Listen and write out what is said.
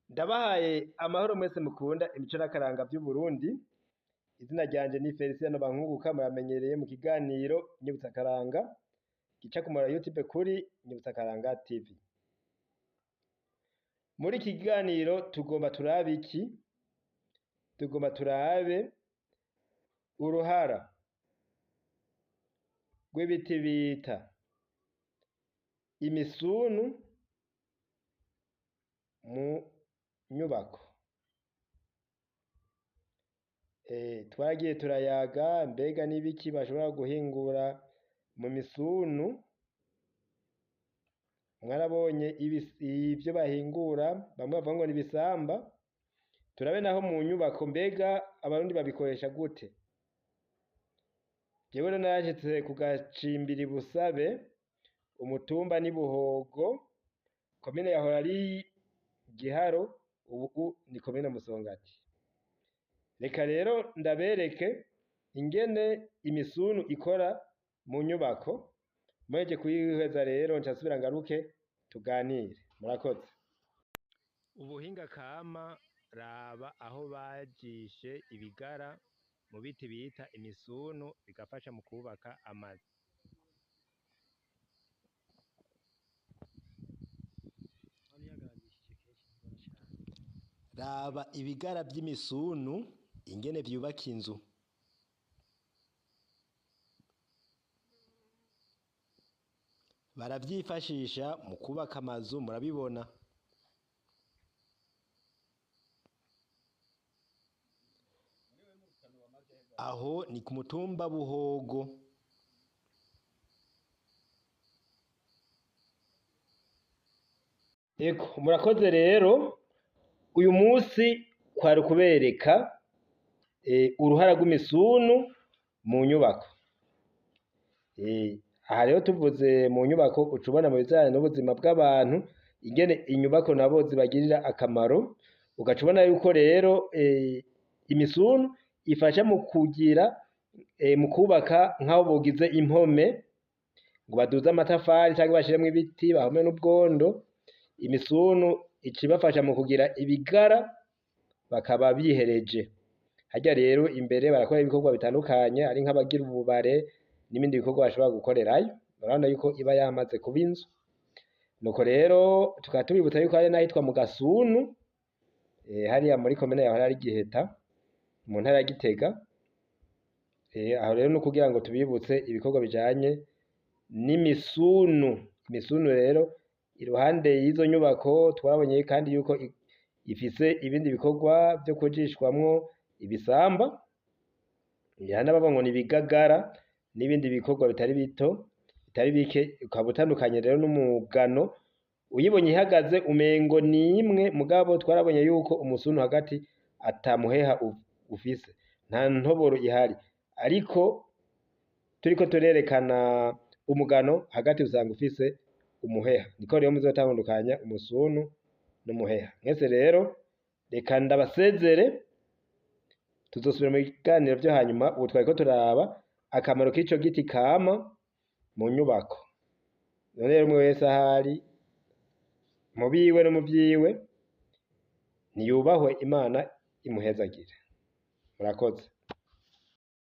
Ndabahaye amahoro mwese mukunda imico n'akaranga vy'Uburundi, izina ryanje ni Felicien Bankunguka, muramenyereye mu kiganiro Nyibutsakaranga gica ku muyoboro wa YouTube kuri Nyibutsakaranga TV. Muri iki kiganiro tugomba turabe iki? Tugomba turabe uruhara rw'ibiti bita imisunu mu nyubako. Twaragiye turayaga mbega n'ibiki bashobora guhingura mu misunu, mwarabonye ivyo bahingura, bamwe bavuga ngo n'ibisamba, turabe naho mu nyubako mbega abarundi babikoresha gute? Jewe rero narashitse ku gacimbiri Busabe, umutumba ni Buhogo, komine yahora ari Giharo, ubu ni komine Musongati. Reka rero ndabereke ingene imisunu ikora mu nyubako, muhejeje kuyihweza rero nca nsubira ngaruke tuganire. Murakoze. Ubuhinga kama raba aho bajishe ibigara mu biti bita imisunu bigafasha mu kubaka amazu. Raba ibigara vy'imisunu ingene vyubaka inzu. Baravyifashisha mu kubaka amazu murabibona. Aho ni ku mutumba Buhogo. Ego, murakoze rero, uyu musi kwari ukubereka uruhara rw'imisunu mu nyubako. Aha rero tuvuze mu nyubako uca ubona mu bijanye n'ubuzima bw'abantu ingene inyubako nabo zibagirira akamaro, ugaca ubona yuko rero imisunu ifasha mu kugira mu kubaka nk'aho bogize impome ngo baduze amatafari canke bashiremwo ibiti bahome n'ubwondo, imisunu ica ibafasha mu kugira ibigara bakaba bihereje. Harya rero imbere barakora ibikorwa bitandukanye, ari nk'abagira ububare n'ibindi bikorwa bashobora gukorerayo, murabona yuko iba yamaze kuba inzu. Nuko rero tukaba tubibutsa yuko hari n'ahitwa mu Gasunu, hariya muri komine yahora ari Giheta, mu ntara ya Gitega. Aho rero n'ukugira ngo tubibutse ibikorwa bijanye n'imisunu. Imisunu rero iruhande y'izo nyubako twarabonye kandi yuko ifise ibindi bikorwa vyo kujishwamwo ibisamba, hari n'abavuga ngo n'ibigagara n'ibindi bikorwa bitari bito bitari bike, ukaba utandukanye rero n'umugano, uyibonye ihagaze umengo n'imwe, mugabo twarabonye yuko umusunu hagati ata muheha ufise, nta ntoboro ihari, ariko turiko turerekana umugano hagati usanga ufise umuheha. Niko rero muzotandukanya umusunu n'umuheha. Mwese rero reka ndabasezere, tuzosubira mu biganiro vyo hanyuma. Ubu twariko turaba akamaro k'ico giti kama mu nyubako. None rero umwe wese ahari mu biwe no mu vyiwe niyubahwe, Imana imuhezagire. Murakoze.